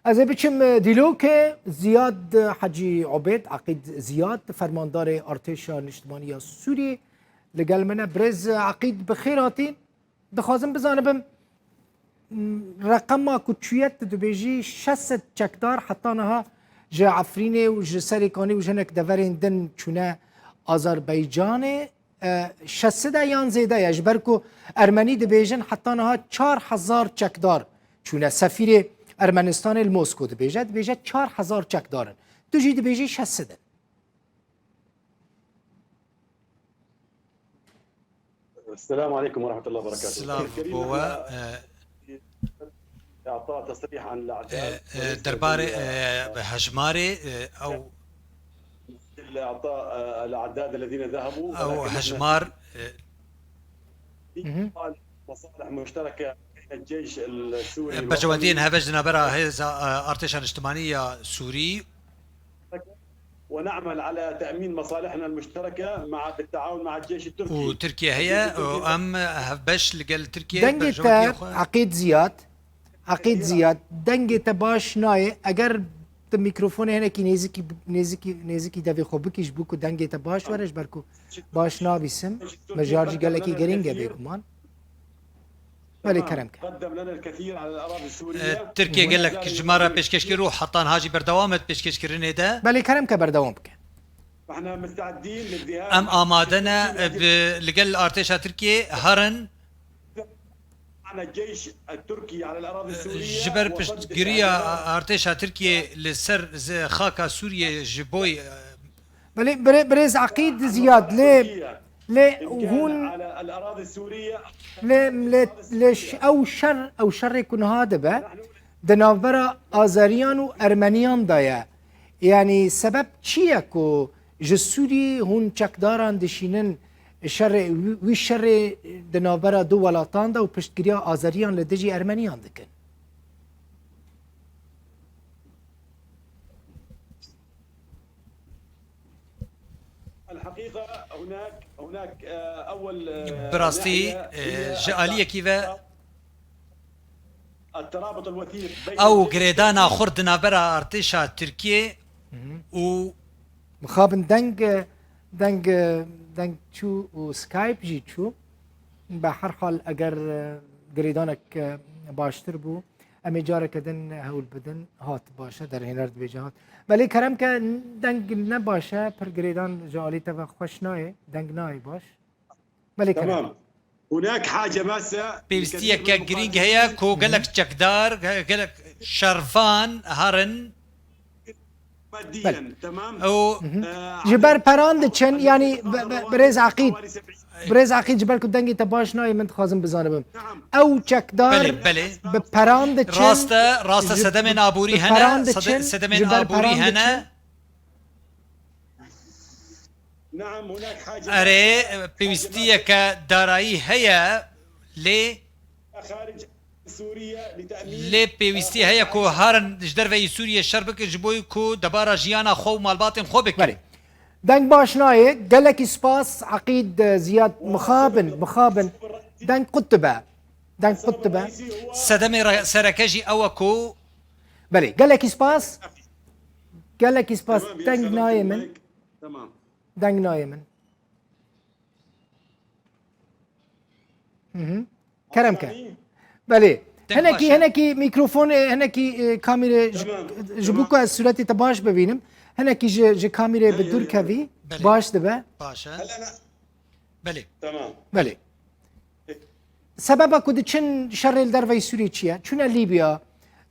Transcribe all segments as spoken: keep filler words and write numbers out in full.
Ez ê biçim, e, Dîlokê. Ziyad Hecî Obêd, Eqîd Ziyad, fermandarê Artêşa Niştimanî ya Sûriyê, li gel min e. Birêz Eqîd, bi xêr hatî. Dixwazim bizanibim, m, reqema ku çûye, tu dibêjî şeş sed çekdar heta niha ji Efrînê û ji Serêkanî û ji hinek deverên din çûne Azerbaycanê. E, şeş sed e yan zêde ye? Ji ber ku Ermenî dibêjin heta niha çar hezar çekdar çûne. Sefîrê Ermenistanê li Mosko dibêje, dibêje çar hezar çekdar in. Tu jî dibêjî şeş sed in. السلام عليكم ورحمة الله وبركاته. Silav bo we. E, إعطاء تصريح عن الأعداد. E, e, derbarê, e, hejmarê, e, ew الإعطاء، آه، الأعداد الذين ذهبوا، ew ولكن نحن hejmar, e, في Mhm. مصالح مشتركة بين الجيش السوري الوطني. Berjewendiyên hevej di navbera hêza, e, artêşa niştimanî ya Sûrî ونعمل على تأمين مصالحنا المشتركة مع، بالتعاون مع الجيش التركي. û Tirkiye heye, û em hevbeş li gel Tirkiye Dengê te, berjewendiyê xwe. Eqîd Ziyad, Eqîd Ziyad, dengê te baş nayê. Eger tu mîkrofonê hinekî nêzikî, nêzikî, nêzikî devê xwe bikî, ji bo ku dengê te baş were, ji ber ku baş nabîsim. Mijarî gelekî girîng e bêguman. Belê, kerem ke. E, Tirkiye gelek ji me re pêşkêş kir û heta niha jî berdewam e di pêşkêşkirinê de. Belê, kerem ke, berdewam bike. Em amade ne, e, bi, li gel artêşa Tirkiyê herin. Ji ber piştgiriya artêşa Tirkiyê li ser ze-, xaka Sûriyê ji boy, e, Belê, birê-, birêz Eqîd Ziyad, lê, lê hûn, lê, lê, lê ş-, ew şer, ew şerê ku niha dibe, di navbera Azeriyan û Ermeniyan de ye. Yanî sebeb çi ye ku ji Sûrî hûn çekdaran dişînin şerê, wî, wî şerê di navbera du welatan de û piştgiriya Azeriyan li dijî Ermeniyan dikin? الحقيقة هناك، هناك، آه، أول، آه، Bi rastî, ناحية e, هي ji aliyekî ve الترابط الوثيق بين ew girêdana xurt di navbera artêşa Tirkiyê û Mixabin deng, deng, deng çû û Skype jî çû. Be her hal, eger, e, girêdanek, e, baştir bû, em ê careke din hewl bidin. Hat, baş e, derhêner dibêje hat. Belê, kerem ke, deng ne baş e, pir girêdan ji alî te ve xweş nayê, deng nayê baş. Belê, kerem. تمام. هناك حاجة ماسة. Pêwîstiyeke girîng heye ku gelek çekdar, ge-, gelek şervan herin. ماديا، Belê. تمام؟ Ew Mhm. آه، Ji ber peran diçin, yanî, be-, be-, birêz Eqîd. Birêz Eqîd, ji ber ku dengê te baş nayê, min dixwazim bizanibim. نعم. Ew çekdar Belê, belê. Bi peran diçin. Rast e, rast e, ji, sedemên aborî bi hene, peran sede-, diçin, sedemên ji ber aborî peran hene. Diçin. نعم، هناك حاجة Erê, ماسة. Pêwîstiyeke darayî heye, lê خارج سوريا لتأمين lê pêwîstî heye ku herin ji derveyî Sûriyê şer bikin, ji bo ku debara jiyana xwe û malbatên xwe bikin. Belê. Deng baş nayê. Gelekî spas, Eqîd Ziyad. Mixabin, mixabin. Deng qut dibe. Deng qut dibe. Sedemê re-, sereke jî ew e ku Belê, gelekî spas. Gelekî spas. تمام، يا Deng سلامة nayê min. المايك. تمام. Deng nayê min. Hı hı. Kerem ke. Belê. Deng Hinekî, baş e. Hinekî mîkrofon, e, hinekî, e, kamîrê ji, Tamam, ji bo tamam. ku ez sûretê te baş bibînim. Hinekî ji, ji kamîrê Ya, bi ya, dûr ya. kevî. Belê. Baş dibe. Baş e. Hela na- Belê. Tamam. Belê. Sebeba ku diçin şerê li derveyî Sûriyê çi ye? Çûne Lîbya,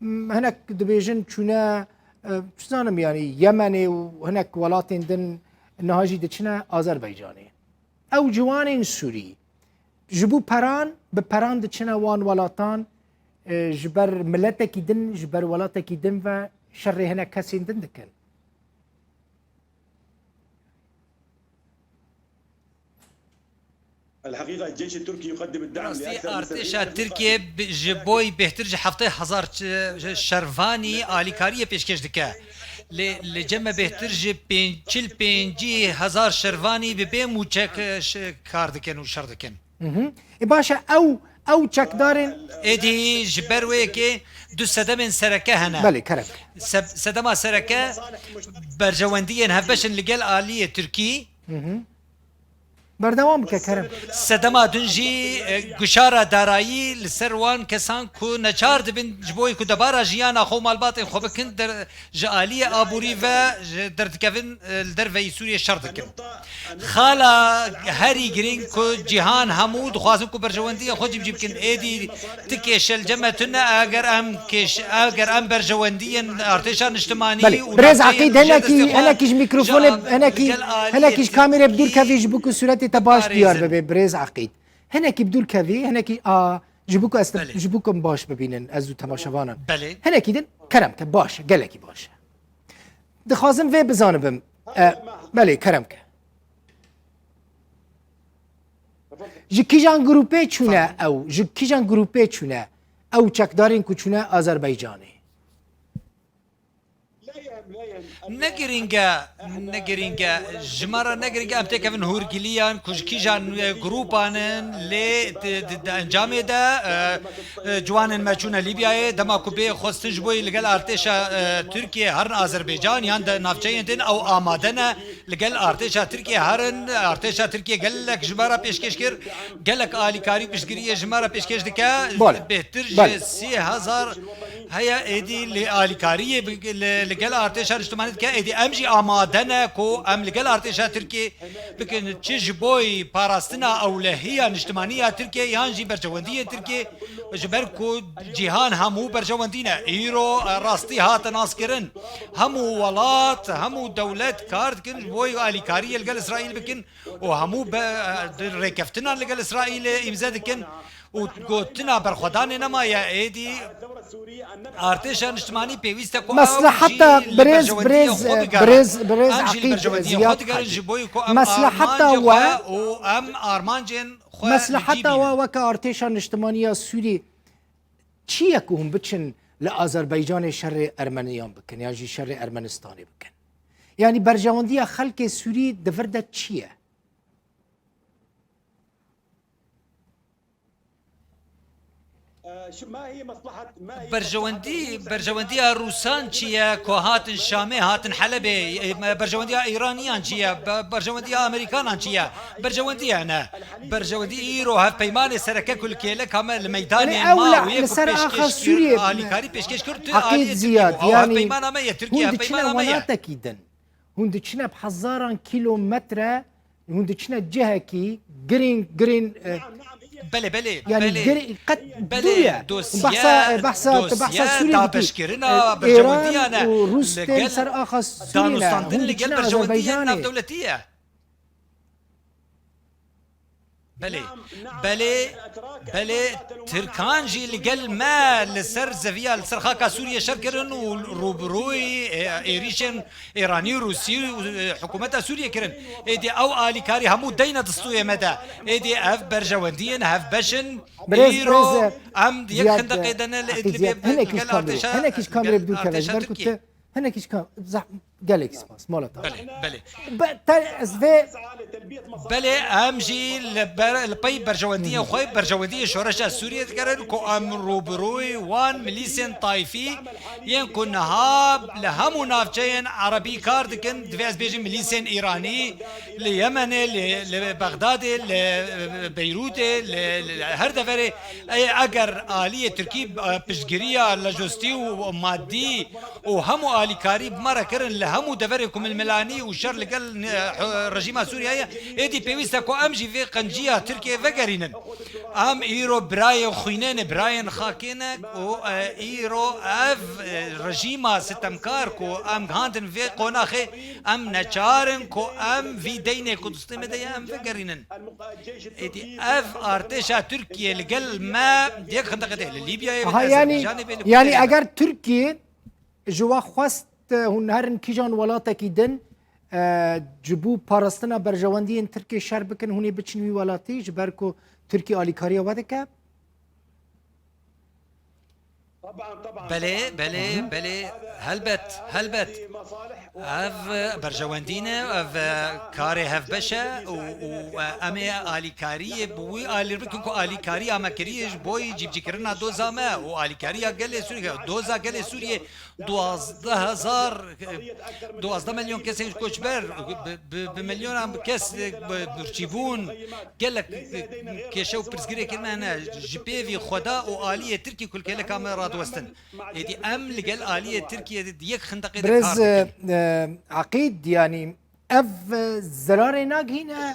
m, hinek dibêjin çûne, e, çi zanim, yanî Yemenê û hinek welatên din niha jî diçine Azerbaycanê. Ew ciwanên Sûrî ji bo peran, bi peran diçine wan welatan, e, ji ber miletekî din, ji ber welatekî din ve şerê hinek kesên din dikin. الحقيقة الجيش التركي يقدم الدعم Rastî, لأكثر من سبعين ألف مقاتل. Artêşa Tirkiye bi-, ji boy bêhtir ji heftê hezar ç-, şervanî alîkariyê pêşkêş dike. Lê li cem me bêhtir ji pênc, çil pêncî hezar şervanî bi bê mûçek, e, ş-, kar dikin û şer dikin. Mhm. E, baş e, ew, Ew çekdarên Êdî ji ber wê yekê du sedemên sereke hene. Belê, kerem. Se-, sedema sereke berjewendiyên hevbeş in li gel aliyê Tirkî. Berdewam bike, kerem. Sedema din jî e, guşara darayî li ser wan kesan ku neçar dibin ji bo ku debara jiyana xwe û malbatên xwe bikin der, ji aliyê aborî ve ji derdikevin e, li derveyî Sûriyê şer dikin. Xala herî girîng ku cîhan hemû dixwazin ku berjewendiyê xwe cîbicî bikin. Êdî ti kêşe li cem me tune eger em kêş, eger em berjewendiyên artêşa niştimanî Belê. û Birêz navçeyên Eqîd, hinekî, jêdestê xwe hinekî ji mîkrofonê, ji hinekî, hinekî ji aliyê kamerê bi dûr kevî ji bo ku sûretê te baş diyar bibe, birêz Eqîd. Hinekî bi dûr kevî, hinekî, a, ji bo ku ez te, Belê. ji bo ku em baş bibînin, ez û temaşevanan. Belê. Hinekî din, kerem ke, baş e, gelekî baş e. Dixwazim vê bizanibim. E, belê, kerem ke. Ji kîjan grûpê çûne ew? Ji kîjan grûpê çûne ew çekdarên ku çûne Azerbaycanê? Ne girîng e, ne girîng e. Ji me re ne girîng e. Em têkevin hûrgiliyan ku ji kîjan e, grûpan in lê di, di, di encamê de e, e, ciwanên me çûne Lîbyayê. Dema ku bê xwestin ji bo li gel artêşa e, Tirkiyê herin Azerbaycan yan de navçeyên din ew amade ne. Li gel artêşa Tirkiyê herin, artêşa Tirkiyê gelek ji me re pêşkêş kir, gelek alîkarî piştgiriyê ji me re pêşkêş dike. Bale. Bêhtir ji Bale. sê hezar heye êdî li alîkariyê bi- li, li gel artêşa niştimanî dike. Êdî em jî amade ne ku em li gel artêşa Tirkiyê bikin, çi ji boy parastina ewlehiya niştimanî ya Tirkiyê yan jî berjewendiyên Tirkiyê. Ji ber ku cîhan hemû berjewendî ne. Îro, e, rastî hate naskirin. Hemû welat, hemû dewlet kar dikin ji bo alîkariyê li gel Îsraîl bikin û hemû be, e, rêkeftinan li gel Îsraîlê îmze dikin û gotina berxwedanê nemaye êdî artêşa niştimanî pêwîst e ku ew jî Mesleheta li birêz, berjewendiyê birêz, xwe e, bigerin. birêz, birêz Em jî li Eqîd berjewendiyê xwe Ziyad digerin Hacî. ji bo ku em Mesleheta armancê we xwe û em armancên xwe Mesleheta we weke artêşa niştimaniya Sûrî çi ye ku hûn biçin li Azerbaycanê şerê Ermeniyan bikin yan jî şerê Ermenistanê bikin? Yanî berjewendiya xelkê Sûrî di vir de çi ye? Berjewendî, berjewendiya Rûsan çi ye ku hatin Şamê, hatin Helebê? E, berjewendiya Îraniyan çi ye? Be- Berjewendiya Amerîkanan çi ye? Berjewendiya ne. Berjewendî îro hevpeymanê sereke ku li kêleka me li meydanê Erê, ew ma le- û yê li ku ser axa pêşkêş Sûriyê kir, me- alîkarî pêşkêş kir, tu Eqîd aliyê Tirkiyê Ziyad, bû. Ew yanî hevpeymana me ye, Tirkiye hûn diçine hevpeymana me ye. Welatekî din. Hûn diçine bi hezaran kîlometre, hûn diçine cihekî girîn, girîn, e, Belê, belê, yanî belê. Girîn, qet Belê, dû ye. dosye, Behsa, e, behsa, dosye, behsa Sûriyê dikî. dabeşkirina E, Îran berjewendiyan e. û Rûs Li tên gel ser axa Sûriyê ne. danûstandin Hûn li gel diçine berjewendiyên Azerbaycanê. navdewletî ye. Belê, belê, belê Tirkan jî li gel me li ser zeviya, li ser xaka Sûriyê şer kirin û rûbirûyî, e, êrîşên Îranî û Rûsî û, e, hikûmeta Sûriyê kirin. Êdî ew alîkarî hemû deyne di stûyê me de. Êdî ev berjewendiyên hevbeş in. Birêz, Îro birêz, e, em di yek Ziyad, xindeqê e, de ne li Eqîd Îdlibê Ziyad. bi, Hinekî ji legel kamerê, artêşa, hinekî ji kamerê bi dûr keve, ji ber ku artêşa Tirkiyê. Te, hinekî ji kam-, zah-, gelek spas. Mola te. Belê, belê. Be-, te, ez vê Belê, em jî li ber, li pey berjewendiyên xwe, berjewendiyê şoreşa Sûriyê dikerin ku em rûbirûyê wan milîsên taifî yên ku niha li hemû navçeyên erebî kar dikin, divê ez bêjim milîsên îranî, li Yemenê, li, li Bexdadê, li Beyrûtê, li, li her deverê, e, eger aliyê Tirkî, e, piştgiriya lojistî û madî û hemû alîkarî bi me re kirin li hemû deverê ku milmilanî û şer li gel, e, rejîma Sûriyeyê ye, êdî pêwîst e ku em jî vê qenciya Tirkiyê vegerînin. Em îro birayên xwînê ne, birayên xakê ne û, e, îro ev, e, rejîma sitemkar ku em gihandin vê qonaxê, em neçar in ku em vî deynê ku di stê me de ye, em vegerînin. Êdî ev artêşa Tirkiyê li gel me di yek xindeqê de, li Lîbyayê be, Aha, li yanî, Azerbaycanê be, li yanî Kurdê be. Eger Tirkiye ji we xwest, e, hûn herin kîjan welatekî din, e, ji bo parastina berjewendiyên Tirkiyê şer bikin, hûn ê biçin wî welatî, ji ber ku Tirkiye alîkariya we dike? Belê, belê, belê, helbet, helbet. Ev berjewendî ne, ev karê hevbeş e û, û, e, em ê alîkariyê bi wî alî bikin ku alîkariya me kiriye ji bo yî cîbicîkirina doza me û alîkariya gelê Sûriyê, doza gelê Sûriyê duwazdeh hezar, duwazdeh milyon kesên koçber, bi, bi, bi milyonan kes bi birçîbûn, gelek kêşe û pirsgirêkên me hene ji pêvî xweda û aliyê Tirkî kulkêleka me radiwestin. Êdî em li gel aliyê Tirkiyê di yek xindeqê de Birêz, kar dikin. e, e, Eqîd, yanî ev, e, zerarê nagihîne,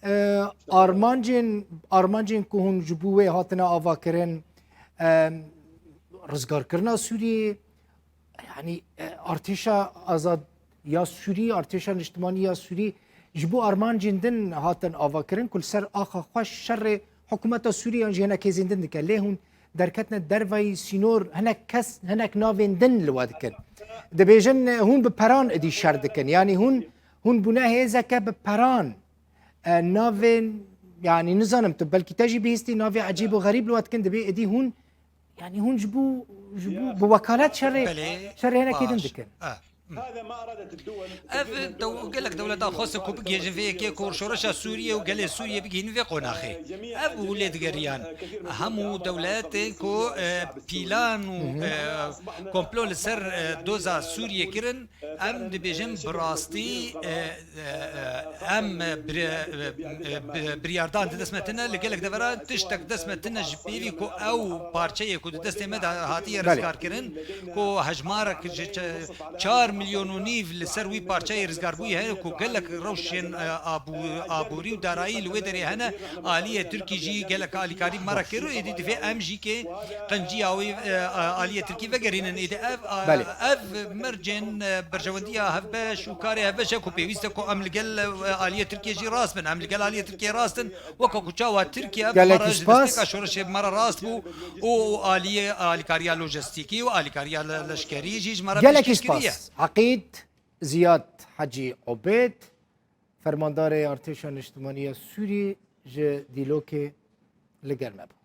e, armancên, armancên ku hûn ji bo wê hatine avakirin, e, rizgarkirina Sûriyê, yanî, e, artêşa azad ya Sûrî, artêşa niştimanî ya Sûrî ji bo armancên din hatin avakirin ku li ser axa xwe şerê hikûmeta Sûrî yan jî hinek hêzên din dike. Lê hûn derketine dervayî sînor, hinek kes, hinek navên din li we dikin. Dibêjin, e, hûn bi peran êdî şer dikin. Yanî hûn, hûn bûne hêzeke bi peran. E, navên, yanî nizanim tu belkî te jî bihîstî navê ecîb û xerîb li we dikin, dibê êdî hûn, yanî hûn ji bo, ji bo, bi wekalet şerê, Belê, şerê hinekî din baş. dikin. E, hmm. Ev dew-, gelek dewletan xwestin ku bigihêjin vê yekê ku şoreşa Sûriyê û gelê Sûriyê bigihînin vê qonaxê. Ev û lê digeriyan. Hemû dewletên ku, e, pîlan û, Hı hı. e, komplo li ser, e, doza Sûriyê kirin, em dibêjin bi rastî, e, e, e, em, e, bir-, e, e, bi-, biryardan di dest me tine, li gelek deveran tiştek dest me tine ji pêvî ku ew parçeyê ku di destê me de hatiye Belê. rizgarkirin, ku hejmarek ji çe-, çar milyon û nîv li ser wî parçeyê rizgarbûyî heye, ku gelek rewşên, e, abû-, aborî û darayî li wê derê hene, aliyê Tirkî jî gelek alîkarî me re kir û êdî divê em jî kê qenciya wî, e, aliyê Tirkî vegerînin. Êdî ev, a, Belê. ev mercên, e, berjewendiya hevbeş û karê hevbeş e ku pêwîst e ku em li gel, e, aliyê Tirkiyê jî rast bin. Em li gel aliyê Tirkiyê rast in. Weke ku çawa Tirkiye Gelekî mara ji spas. destpêka şoreşê mara rast bû û, û aliyê, alîkariya lojistîkî û alîkariya le-, leşkerî jî ji me re Gelekî pêşkêş kiriye. spas. Eqîd Ziyad Hecî Obêd, fermandarê Artêşa Niştimanî ya Sûrî ji Dîlokê li gel me bû.